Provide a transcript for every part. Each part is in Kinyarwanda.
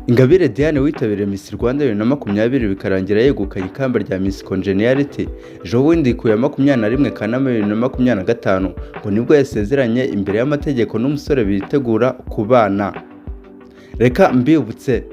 Ingabire Diane witabiriye Miss Rwanda 2020 bikarangira yegukanye ikamba rya Miss Congeniality, ejo bundi ku ya 21 Kanama 2025 ngo nibwo yasezeranye imbere y'amategeko n'umusore bitegura kubana. Reka mbibutse,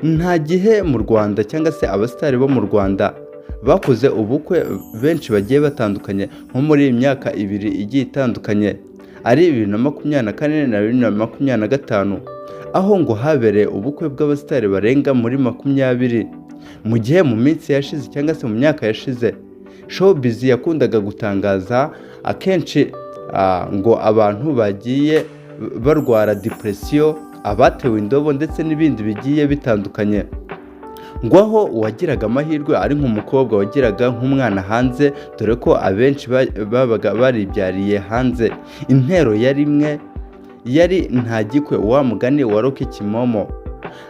nta gihe mu Rwanda cyangwa se abasitari bo mu Rwanda bakoze ubukwe benshi bagiye batandukanye nko muri iyi myaka 2 igiye itandukanye, ari 2024 na 2025, aho ngo habereye ubukwe bw'abasitari barenga muri 20. Mu gihe mu minsi yashize cyangwa se mu myaka yashize showbiz yakundaga gutangaza akenshi ngo abantu bagiye barwara depression, abatewe indobo ndetse n'ibindi bigiye bitandukanye, ngo aho uwagiraga amahirwe ari nk'umukobwa wagiraga nk'umwana hanze, dore ko abenshi babaga baribyariye hanze, intero yari imwe, yari "nta gikwe", wa mugani wa Rocky Kimomo.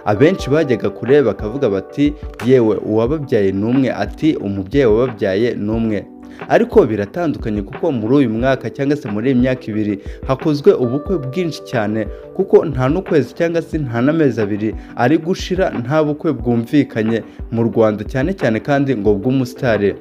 Abenshi bajyaga kure bakavuga bati: "Yewe, uwababyaye ni umwe", ati: "Umubyeyi wababyaye ni umwe." Ariko biratandukanye, kuko muri uyu mwaka cyangwa se muri iyi myaka 2 hakozwe ubukwe bwinshi cyane, kuko nta n'ukwezi cyangwa se nta n'amezi 2 ari gushira nta bukwe bwumvikanye mu Rwanda, cyane cyane kandi ngo bw'umusitari.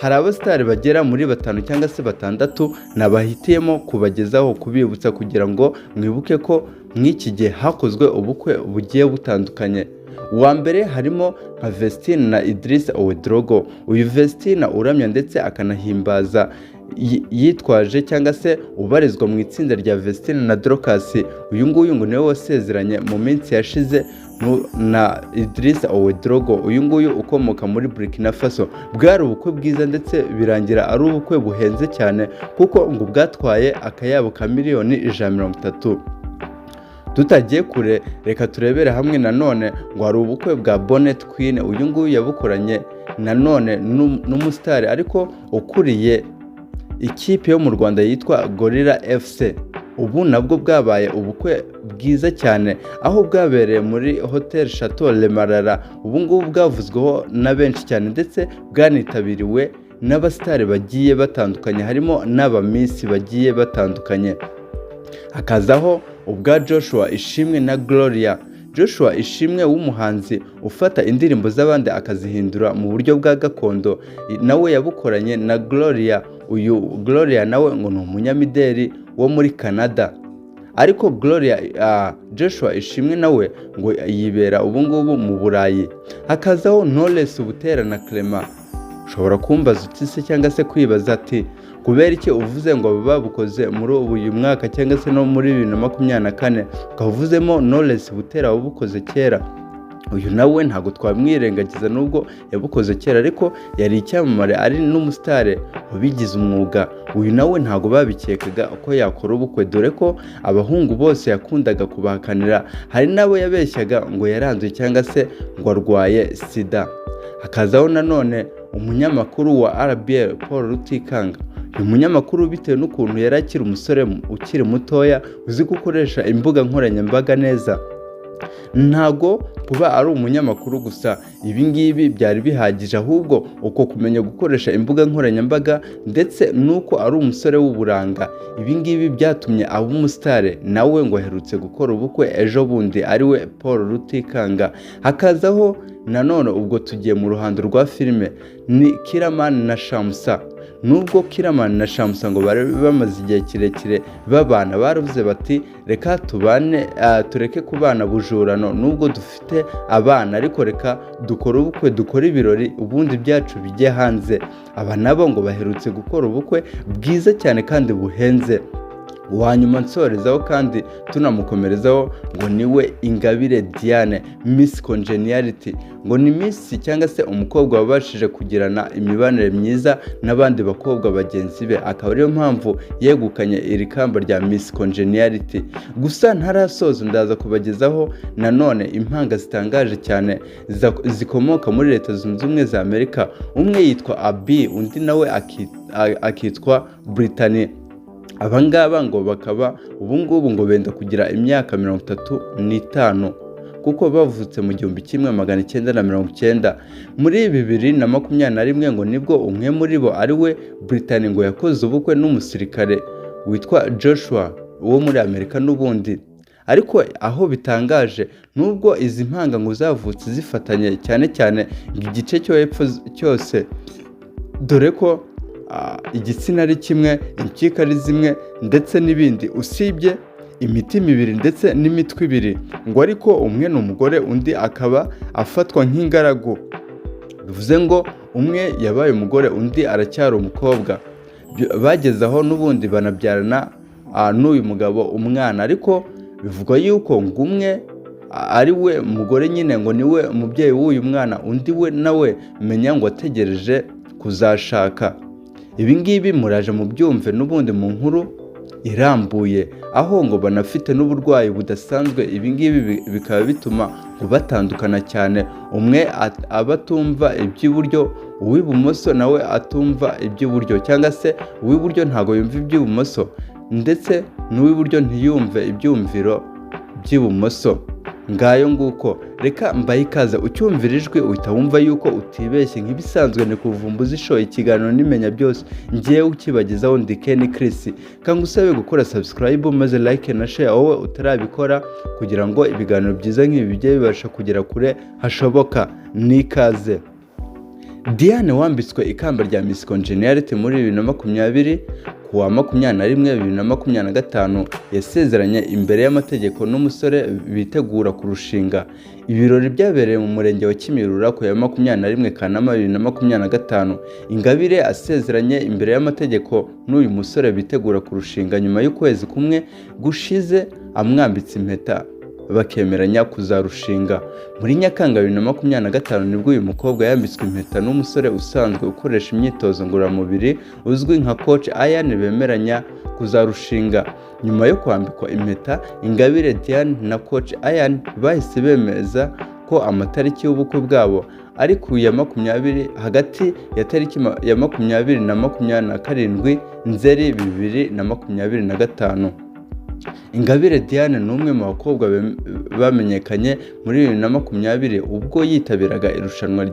Hari abasitari bagera muri batanu cyangwa se batandatu nabahitiyemo kubagezaho, kubibutsa kugira ngo mwibuke ko mw'iki gihe hakozwe ubukwe bugiye butandukanye. Uwa mbere harimo nka Vestine na Idrissa Ouedraogo. Uyu Vestine uramya ndetse akanahimbaza yitwaje cyangwa se ubarizwa mu itsinda rya Vestine na Dorcas, uyu nguyu ngo niwe wasezeranye mu minsi yashize na Idrissa Ouedraogo, uyu nguyu ukomoka muri Burkina Faso. Bwari ubukwe bwiza ndetse birangira ari ubukwe buhenze cyane, kuko ngo bwatwaye akayabo ka miliyoni 130. Tutagiye kure, reka turebere hamwe nanone ngo hari ubukwe bwa Bonnet Queen. Uyu nguyu yabukoranye nanone n'umusitari ariko ukuriye ikipe yo mu Rwanda yitwa Gorilla FC. Ubu nabwo bwabaye ubukwe bwiza cyane, aho bwabereye muri Hotel Chateau Le Marara. Ubu ngubu bwavuzweho na benshi cyane, ndetse bwanitabiriwe n'abasitari bagiye batandukanye, harimo n'abamisi bagiye batandukanye. Hakazaho ubwa Joshua Ishimwe na Gloria. Joshua Ishimwe w'umuhanzi ufata indirimbo z'abandi akazihindura mu buryo bwa gakondo, nawe yabukoranye na Gloria. Uyu Gloria nawe ngo ni umunyamideli wo muri Canada, ariko Gloria, Joshua Ishimwe nawe ngo yibera ubu ngubu mu Burayi. Hakazaho Knowless Butera na Clement. Ushobora kumbaza uti se cyangwa se kwibaza ati: "Kubera iki uvuze ngo babukoze muri uyu mwaka cyangwa se no muri 2024, ukaba uvuzemo Knowless Butera wabukoze kera?" Uyu nawe ntabwo twamwirengagiza, nubwo yabukoze kera, ariko yari icyamamare, ari n'umusitari wabigize umwuga. Uyu nawe ntabwo babikekaga ko yakora ubukwe, dore ko abahungu bose yakundaga kubahakanira, hari n'abo yabeshyaga ngo yaranduye cyangwa se ngo arwaye sida. Hakazaho nanone umunyamakuru wa RBA, Paul Rutikanga. Uyu munyamakuru, bitewe n'ukuntu yari akiri umusore ukiri mutoya uzi gukoresha imbuga nkoranyambaga neza, ntago kuba ari umunyamakuru gusa ibi ngibi byari bihagije, ahubwo uko kumenya gukoresha imbuga nkoranyambaga ndetse n'uko ari umusore w'uburanga, ibi ngibi byatumye aba umusitari. Nawe ngo aherutse gukora ubukwe ejo bundi, ariwe Paul Rutikanga. Hakazaho nanone, ubwo tugiye mu ruhando rwa filime, ni Killaman na Shamsa. Nubwo Killaman na Shamsa ngo bari bamaze igihe kirekire babana, baravuze bati: "Reka tubane, tureke kubana bujurano, nubwo dufite abana, ariko reka dukore ubukwe, dukore ibirori, ubundi byacu bijye hanze." Aba nabo ngo baherutse gukora ubukwe bwiza cyane kandi buhenze. Uwa nyuma nsorezaho kandi tunamukomerezaho ngo niwe Ingabire Diane, Miss Congeniality. Ngo ni Miss cyangwa se umukobwa wabashije kugirana imibanire myiza n'abandi bakobwa bagenzi be, akaba ariyo mpamvu yegukanye iri kamba rya Miss Congeniality. Gusa ntarasoza, ndaza kubagezaho nanone impanga zitangaje cyane zikomoka muri Leta Zunze Ubumwe za Amerika. Umwe yitwa Abi, undi nawe akitwa Brittany. Aba ngaba ngo bakaba ubu ngubu ngo benda kugira imyaka 35, kuko bavutse mu 1990. Muri 2021 ngo nibwo umwe muri bo, ari we Brittany, ngo yakoze ubukwe n'umusirikare witwa Joshua wo muri Amerika n'ubundi. Ariko aho bitangaje, nubwo izi mpanga ngo zavutse zifatanye cyane cyane igice cyo hepfo cyose, dore ko igitsina ari kimwe, impyiko ari zimwe ndetse n'ibindi, usibye imitima ibiri ndetse n'imitwe ibiri, ngo ariko umwe ni umugore, undi akaba afatwa nk'ingaragu. Bivuze ngo umwe yabaye umugore, undi aracyari umukobwa. Bageze aho n'ubundi banabyarana n'uyu mugabo umwana, ariko bivugwa yuko ngo umwe ari we mugore nyine, ngo niwe mubyeyi w'uyu mwana, undi we nawe menya ngo ategereje kuzashaka. Ibi ngibi muraje mubyumve n'ubundi mu nkuru irambuye, aho ngo banafite n'uburwayi budasanzwe. Ibi ngibi bikaba bituma ngo batandukana cyane, umwe aba atumva iby'iburyo, uw'ibumoso nawe atumva iby'iburyo, cyangwa se uw'iburyo ntabwo yumva iby'ibumoso, ndetse n'uw'iburyo ntiyumve ibyumviro by'ibumoso. Ngayo nguko, reka mbaye ikaze. Ucyumvira ijwi uhita wumva yuko utibeshye. Nk'ibisanzwe ni Kuvumbuzi Show, ikiganiro nimenya byose. Ngewe ukibagezaho ndi Ken Chris. Kanga usabe gukora subscribe, maze like na share wowe utarabikora, kugira ngo ibiganiro byiza nk'ibi bijye bibasha kugera kure hashoboka. N'ikaze. Diane wambitswe ikamba rya Miss Congeniality muri 2020, ku wa 21 2025 yasezeranye imbere y'amategeko n'umusore bitegura kurushinga. Ibirori byabereye mu murenge wa Kimihurura ku ya 21 Kanama 2025. Ingabire asezeranye imbere y'amategeko n'uyu musore bitegura kurushinga nyuma y'ukwezi kumwe gushize amwambitse impeta, bakemeranya kuzarushinga. Muri Nyakanga 2025 nibwo uyu mukobwa yambitswe impeta n'umusore usanzwe ukoresha imyitozo ngororamubiri uzwi nka Coach Ian, bemeranya kuzarushinga. Nyuma yo kwambikwa impeta, Ingabire Diane na Coach Ian bahise bemeza ko amatariki y'ubukwe bwabo ari ku ya 20, hagati ya tariki ya 20 na 27 Nzeri 2025. Ingabire Diane ni umwe mu bakobwa bamenyekanye muri 2020 ubwo yitabiraga irushanwa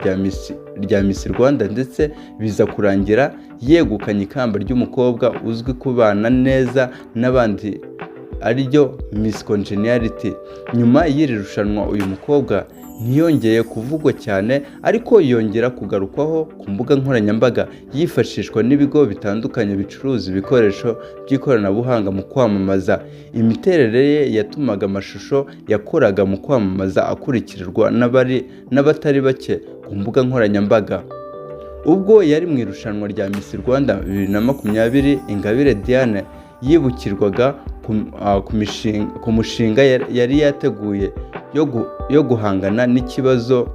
rya Miss Rwanda, ndetse biza kurangira yegukanye ikamba ry'umukobwa uzwi kubana neza n'abandi, ariryo Miss Congeniality. Nyuma y'iri rushanwa uyu mukobwa ntiyongeye kuvugwa cyane, ariko yongera kugarukwaho ku mbuga nkoranyambaga yifashishwa n'ibigo bitandukanye bicuruza ibikoresho by'ikoranabuhanga mu kwamamaza. Imiterere ye yatumaga amashusho yakoraga mu kwamamaza akurikirwa n'abatari bake ku mbuga nkoranyambaga. Ubwo yari mu irushanwa rya Miss Rwanda 2020, Ingabire Diane yibukirwaga ku mushinga yari yateguye yo guhangana n'ikibazo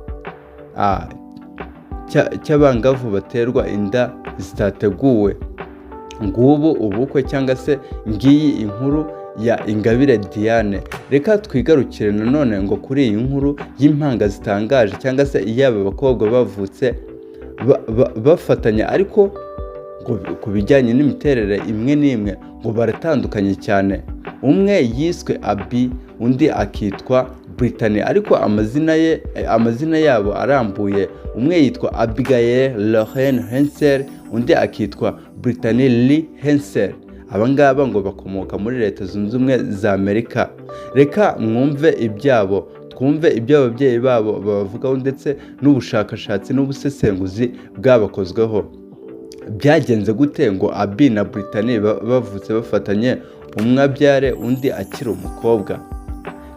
cy'abangavu baterwa inda zitateguwe. Ngubu ubukwe, cyangwa se ngiyi inkuru ya Ingabire Diane. Reka twigarukire nanone ngo kuri iyi nkuru y'impanga zitangaje, cyangwa se iy'aba bakobwa bavutse bafatanya, ariko ngo ku bijyanye n'imiterere imwe n'imwe ngo baratandukanye cyane. Umwe yiswe Abi, undi akitwa Brittany, ariko amazina yabo arambuye, umwe yitwa Abigail Lauren Hensel, undi akitwa Brittany Lee Hensel. Aba ngaba ngo bakomoka muri Leta Zunze Ubumwe za Amerika. Reka mwumve ibyabo, twumve ibyo ababyeyi babo babavugaho, ndetse n'ubushakashatsi n'ubusesenguzi bwabakozweho. Byagenze gute ngo Abi na Brittany bavutse bafatanye, umwe abyare undi akiri umukobwa,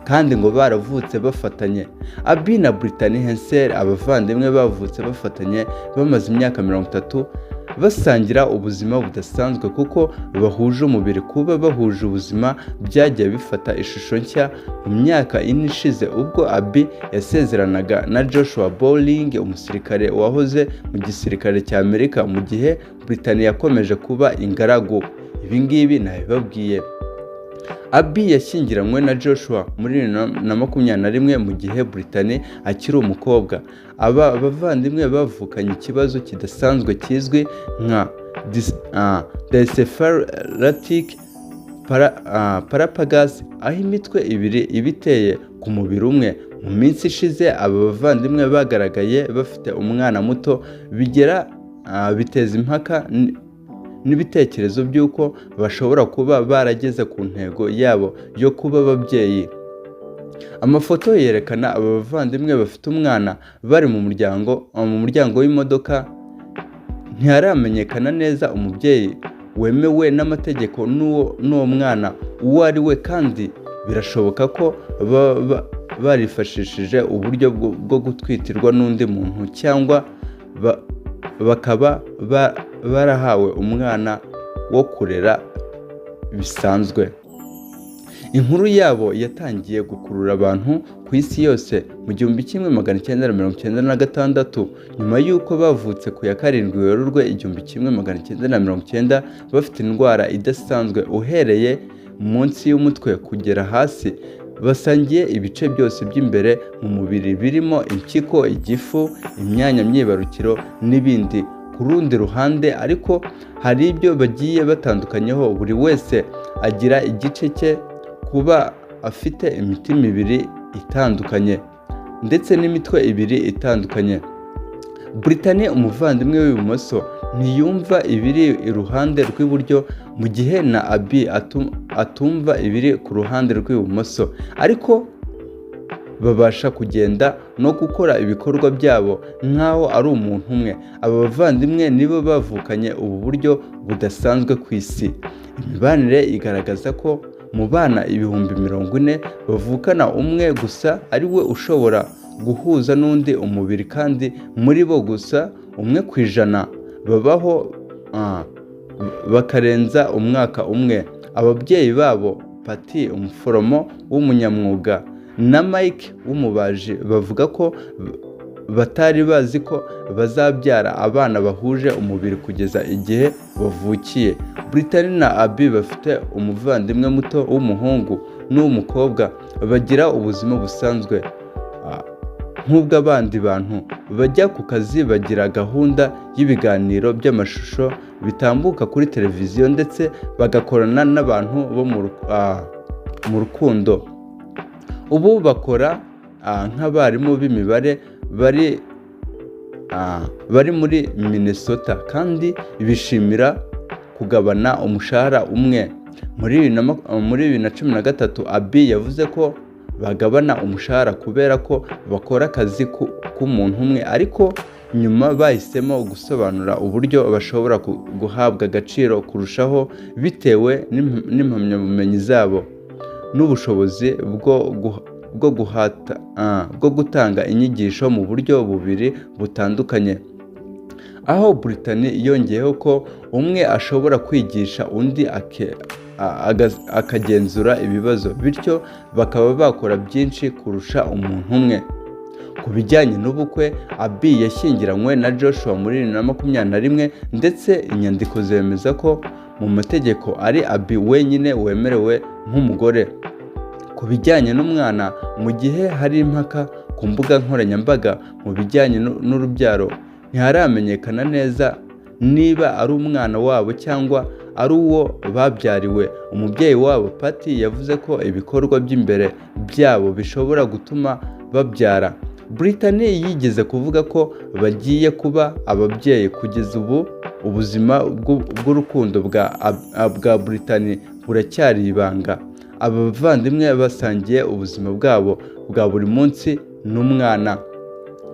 kandi ngo baravutse bafatanye? Abi na Brittany Hensel, abavandimwe bavutse bafatanye, bamaze imyaka 30 basangira ubuzima budasanzwe kuko bahuje umubiri. Kuba bahuje ubuzima byagiye bifata ishusho nshya mu myaka 4 ishize, ubwo Abi yasezeranaga na Joshua Bowling, umusirikare wahoze mu gisirikare cya Amerika, mu gihe Brittany yakomeje kuba ingaragu. Ibi ngibi nabibabwiye. Abi yashyingiranywe na Joshua muri 2021, mu gihe Brittany akiri umukobwa. Aba bavandimwe bavukanye ikibazo kidasanzwe kizwi nka dicephalic parapagus, aho imitwe ibiri iba iteye ku mubiri umwe. Mu minsi ishize aba bavandimwe bagaragaye bafite umwana muto, bigera biteza impaka. n'ibitekerezo by'uko bashobora kuba barageze ku ntego yabo yo kuba ababyeyi. Amafoto yerekana aba bavandimwe bafite umwana bari mu muryango w'imodoka. Ntiharamenyekana neza umubyeyi wemewe n'amategeko n'uwo mwana uwo ari we, kandi birashoboka ko baba barifashishije uburyo bwo gutwitirwa n'undi muntu cyangwa bakaba barahawe umwana wo kurera bisanzwe. Inkuru yabo yatangiye gukurura abantu ku isi yose mu 1996, nyuma y'uko bavutse ku ya 7 Werurwe 1990 bafite indwara idasanzwe uhereye munsi y'umutwe kugera hasi. Basangiye ibice byose by'imbere mu mubiri birimo impyiko, igifu, imyanya myibarukiro n'ibindi. Ku rundi ruhande ariko, hari ibyo bagiye batandukanyeho: buri wese agira igice cye, kuba afite imitima ibiri itandukanye ndetse n'imitwe ibiri itandukanye. Brittany, umuvandimwe w'ibumoso, ntiyumva ibiri iruhande rw'iburyo, mu gihe na Abby atumva ibiri ku ruhande rw'ibumoso, ariko babasha kugenda no gukora ibikorwa byabo nk'aho ari umuntu umwe. Aba bavandimwe nibo bavukanye ubu buryo budasanzwe ku isi. Imibanire igaragaza ko mu bana 40,000 bavukana, umwe gusa ari we ushobora guhuza n'undi umubiri, kandi muri bo gusa 1% babaho bakarenza umwaka umwe. Ababyeyi babo, Patty, umuforomo w'umunyamwuga, na Mike w'umubaji, bavuga ko batari bazi ko bazabyara abana bahuje umubiri kugeza igihe bavukiye. Brittany na Abby bafite umuvandimwe muto w'umuhungu n'uw'umukobwa. Bagira ubuzima busanzwe nk'ubw'abandi bantu, bajya ku kazi, bagira gahunda y'ibiganiro by'amashusho bitambuka kuri televiziyo, ndetse bagakorana n'abantu bo mu rukundo. Ubu bakora nk'abarimu b'imibare bari muri Minnesota kandi bishimira kugabana umushahara umwe. Muri 2013, Abby yavuze ko bagabana umushahara kubera ko bakora akazi k'umuntu umwe, ariko nyuma bahisemo gusobanura uburyo bashobora guhabwa agaciro kurushaho bitewe n'impamyabumenyi zabo n'ubushobozi bwo gutanga inyigisho mu buryo bubiri butandukanye, aho Brittany yongeyeho ko umwe ashobora kwigisha undi akagenzura ibibazo, bityo bakaba bakora byinshi kurusha umuntu umwe. Ku bijyanye n'ubukwe, Abby yashyingiranywe na Joshua muri 2021, ndetse inyandiko zemeza ko mu mategeko ari Abby wenyine wemerewe nk'umugore. Ku bijyanye n'umwana, mu gihe hari impaka ku mbuga nkoranyambaga mu bijyanye n'urubyaro, ntiharamenyekana neza niba ari umwana wabo cyangwa ari uwo babyariwe. Umubyeyi wabo, Patty, yavuze ko ibikorwa by'imbere byabo bishobora gutuma babyara. Brittany yigeze kuvuga ko bagiye kuba ababyeyi. Kugeza ubu, ubuzima bw'urukundo bwa Brittany buracyari ibanga. Aba bavandimwe basangiye ubuzima bwabo bwa buri munsi n'umwana.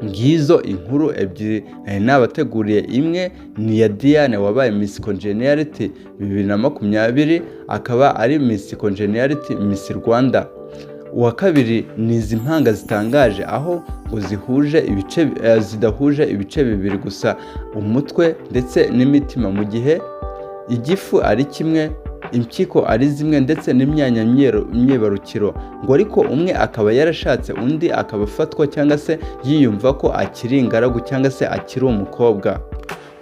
Ngizo inkuru ebyiri nari nabateguriye. Imwe ni iya Diane wabaye Miss Congeniality 2020, akaba ari Miss Congeniality, Miss Rwanda. Uwa kabiri ni izi mpanga zitangaje, aho ngo zihuje ibice zidahuje ibice bibiri gusa, umutwe ndetse n'imitima, mu gihe igifu ari kimwe, impyiko ari zimwe, ndetse n'imyanya myibarukiro, ngo ariko umwe akaba yarashatse, undi akaba afatwa cyangwa se yiyumva ko akiri ingaragu cyangwa se akiri umukobwa.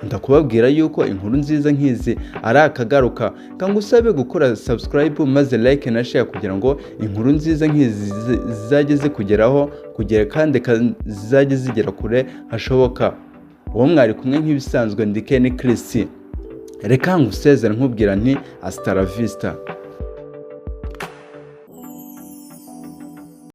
Ndakubabwira yuko inkuru nziza nk'izi ari akagaruka. Kangusabe gukora subscribe, maze like na share, kugira ngo inkuru nziza nk'izi zizajye zikugeraho kugera kandi zizajye zigera kure hashoboka. Uwo mwari kumwe nk'ibisanzwe ndi Ken Chris. Reka ngusezere nkubwira nti hasta la vista.